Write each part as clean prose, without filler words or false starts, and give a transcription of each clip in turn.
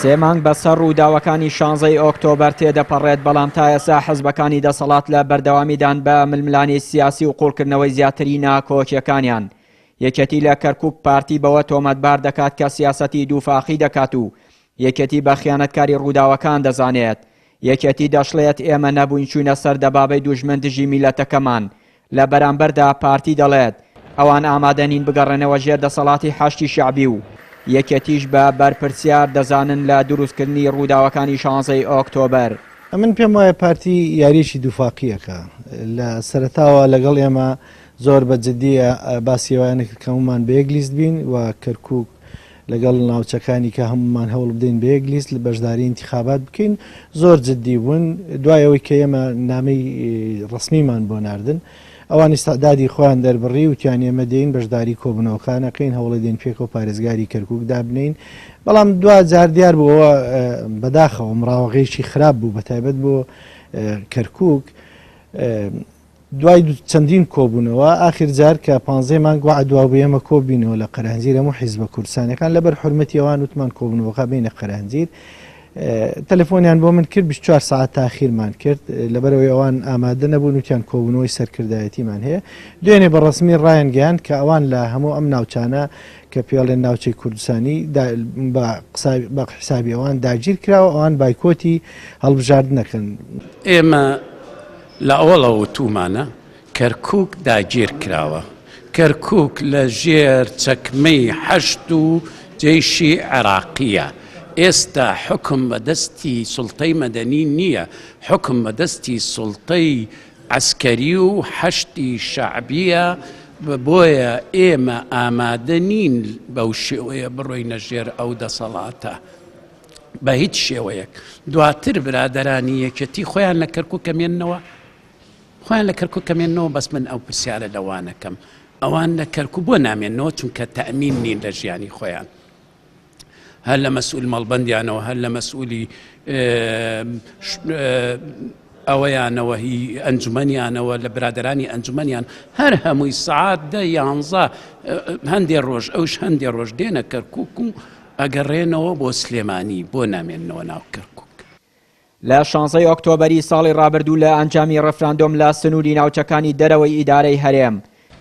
سێ مانگ بەسەر ڕووداوەکانی شانزەی ئۆکتۆبەر تێدەپەڕێت، بەڵام تا ئێستا حزبەکانی دەسەڵات لە بەردەوامیدان بە ململانێی سیاسی و قوڵکردنەوەی زیاتری ناکۆکیەکانیان. یەکێتی لە کەرکوک پارتی بەوە تۆمەتبار دەکات کە سیاسەتی دووفاقی دەکات و یەکێتی بە خیانەتکاری ڕووداوەکان دەزانێت. یەکێتی دەشڵێت ئێمە نەبووین چووینە سەر دەبابەی دوژمن دژی میللەتەکەمان. لە بەرامبەردا پارتی دەڵێت ئەوان ئامادە نین بگەڕێنەوە ژێر دەسەڵاتی حەشدی شەعبی و یەکێتیش بە بەرپرسیار دەزانن لە دروستکردنی ڕووداوەکانی شانزەی ئۆکتۆبەر. ئەمن پێم وایە پارتی یاریەکی دووفاقی ئەکا. لە سەرەتاوە لەگەڵ ئێمە زۆر بە جدی باسی ئەوەیان کرد کە هەموومان بە یەک لیست بین و کەرکوک لەگەڵ ناوچەکانی کە هەموومان هەوڵ بدەین بە یەک لیست بەشداری ئینتیخابات بکەین زۆر جدی بوون دوای ئەوەی کە ئێمە نامەی ڕەسمیمان بۆ ناردن ئەوان ئیستعدادی خۆیان دەربڕی وتیان ئێمە دێین بەشداری کۆبوونەوەکان ئەکەین هەوڵی دێن پێکەوە پارێزگاری کەرکوک دابنین بەڵام دوا جار دیار بووەوە بەداخەوە مراوەغەیەکی خراپ بوو بەتایبەت بۆ کەرکوک دوای چەندین کۆبوونەوە، ئاخیر جار کە پانزەی مانگ وەعد وابوو ئێمە کۆببینەوە لە قەرەهەنجیر هەموو حیزبە کوردستانیەکان لەبەر حورمەتی ئەوان وتمان کۆبوونەوەکە بینە قەرەهەنجیر تەلەفۆنیان بۆ من کرد 24 ساعت تاخیرمان کرد لەبەرەوەی ئەوان ئامادە نەبوون وتیان کۆبوونەوەی سەرکردایەتیمان هەیە دوێنێ بە ڕەسمی ڕایانگەیاند کە ئەوان لە هەموو ئەم ناوچانە کە پێڵێن ناوچەی کوردستانی بە حسابی ئەوان داگیر کراوە ئەوان بایکۆتی هەڵبژاردنەکەن. ئێمە لە ئەوەڵەوە وتوومانە کەرکووک داگیر کراوە، کەرکووک لە ژێر چەکمەی حەشد و جەیشی عێراقییە، ئێستا حوکم بە دەستی سوڵتەی مەدەنی نییە، حوکم بە دەستی سوڵتەی عەسکەری و حەشدی شەعبییە، بۆیە ئێمە ئامادە نین بەو شێوەیە بڕۆینە ژێر ئەو دەسەڵاتە. بە هیچ شێوەیەک دواتر برادەرانی یەکێتی خۆیان لە کەرکک کەمێننەوە خۆیان لە کەرکک کەمێنەوە بەس من ئەو پرسیارە لەوانەکەم ئەوان لە کەرکک بۆ نامێنەوە چونکە تەمین نین لە ژیانی خۆیان هەر لە مەسئول مەڵبندیانەوە هەر لە مەسئولی ئەوەیانەوە هی ئەنجومەنیانەوە لە برادەرانی ئەنجومەنیان هەر هەمووی سعات دە یانزە هەندێ ڕۆژ ئەوش هەندێ ڕۆژ دێنە کەرکک و ئەگەڕێنەوە بۆ سلێمانی بۆ نامێننەوە ناو کەرکوک؟ لە شانزەی ئۆکتۆبەری ساڵی ڕابردوو لە ئەنجامی ڕفراندۆم لە سنووری ناوچەکانی دەرەوەی ئیدارەی هەرێم،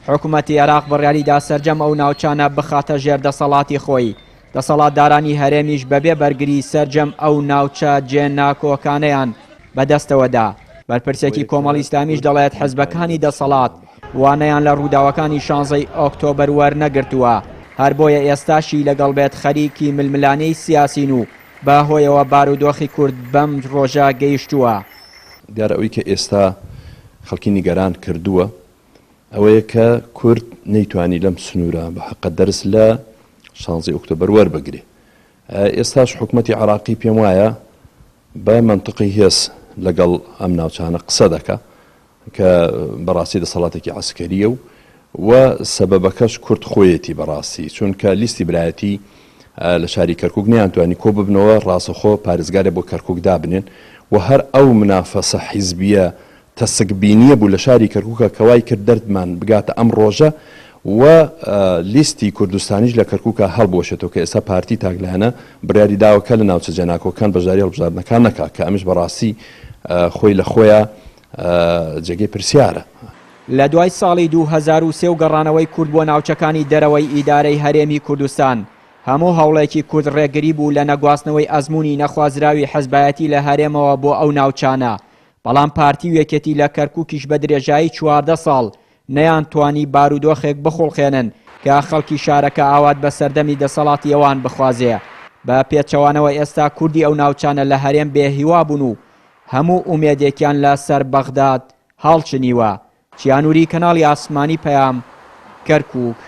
حکومەتی عێراق بڕیاریدا سەرجەم ئەو ناوچانە بخاتە ژێر دەسەڵاتی خۆی، دەسەڵاتدارانی هەرێمیش بەبێ بەرگری سەرجەم ئەو ناوچە جێ ناکۆکانەیان بەدەستەوە دا. بەرپرسێکی کۆمەڵی ئیسلامیش دەڵێت حزبەکانی دەسەڵات وانەیان لە ڕووداوەکانی شانزەی ئۆکتۆبەر وەرنەگرتووە، هەر بۆیە ئێستاشی لەگەڵ بێت خەریکی ململانێی سیاسین و بە هۆیەوە بارودۆخی کورد بەم ڕۆژە گەیشتووە. دیارە ئەوەی کە ئێستا خەڵکی نیگەران کردووە ئەوەیە کە کورد نەیتوانی لەم سنوورە بە حەقە دەرس لە شانزەی ئۆکتۆبەر وەربگرێ. ئێستاش حکومەتی عێراقی پێم وایە بە مەنتقی هێز لەگەڵ ئەم ناوچانە قسە دەکا کە بەڕاستی دەسەڵاتێکی عەسکەرییە و و سەبەبەکەش کورد خۆیەتی بەڕاستی چونکە لیستی برایەتی لە شاری کەرکوک نەیانتوانی کۆ ببنەوە ڕاستەخۆ پارێزگارێ بۆ کەرکوک دابنێن و هەر ئەو منافەسە حیزبیە تەسک بینیە بوو لە شاری کەرکوکا کە وای کرد دەردمان بگاتە ئەم ڕۆژە و لیستی کوردستانیش لە کەرکوکا هەڵبوەشێتەوە کە ئێستا پارتی تاکلایەنە بڕیاری داوە کە لە ناوچە جێناکۆکان بەشداری هەڵبژاردنەکان نەکا کە ئەمش بەڕاستی خۆی لە خۆیا جێگەی پرسیارە. لە دوای ساڵی 2003 و گەڕانەوەی کورد بۆ ناوچەکانی دەرەوەی ئیدارەی هەرێمی کوردستان، هەموو هەوڵێکی کورد ڕێگری بوو لە نەگواستنەوەی ئەزموونی نەخوازراوی حزبایەتی لە هەرێمەوە بۆ ئەو ناوچانە، بەڵام پارتی و یەکێتی لە کەرکوکیش بە درێژایی 14 ساڵ نەیانتوانی بارودۆخێک بخوڵقێنن کە خەڵکی شارەکە ئاوات بە سەردەمی دەسەڵاتی ئەوان بخوازێ. بە پێچەوانەوە ئێستا کوردی ئەو ناوچانە لە هەرێم بێ هیوا بوون و هەموو ئومێدێکیان لە سەر بەغداد هەڵچنیوە. چیانوری کەناڵی ئاسمانی پەیام، کەرکوک.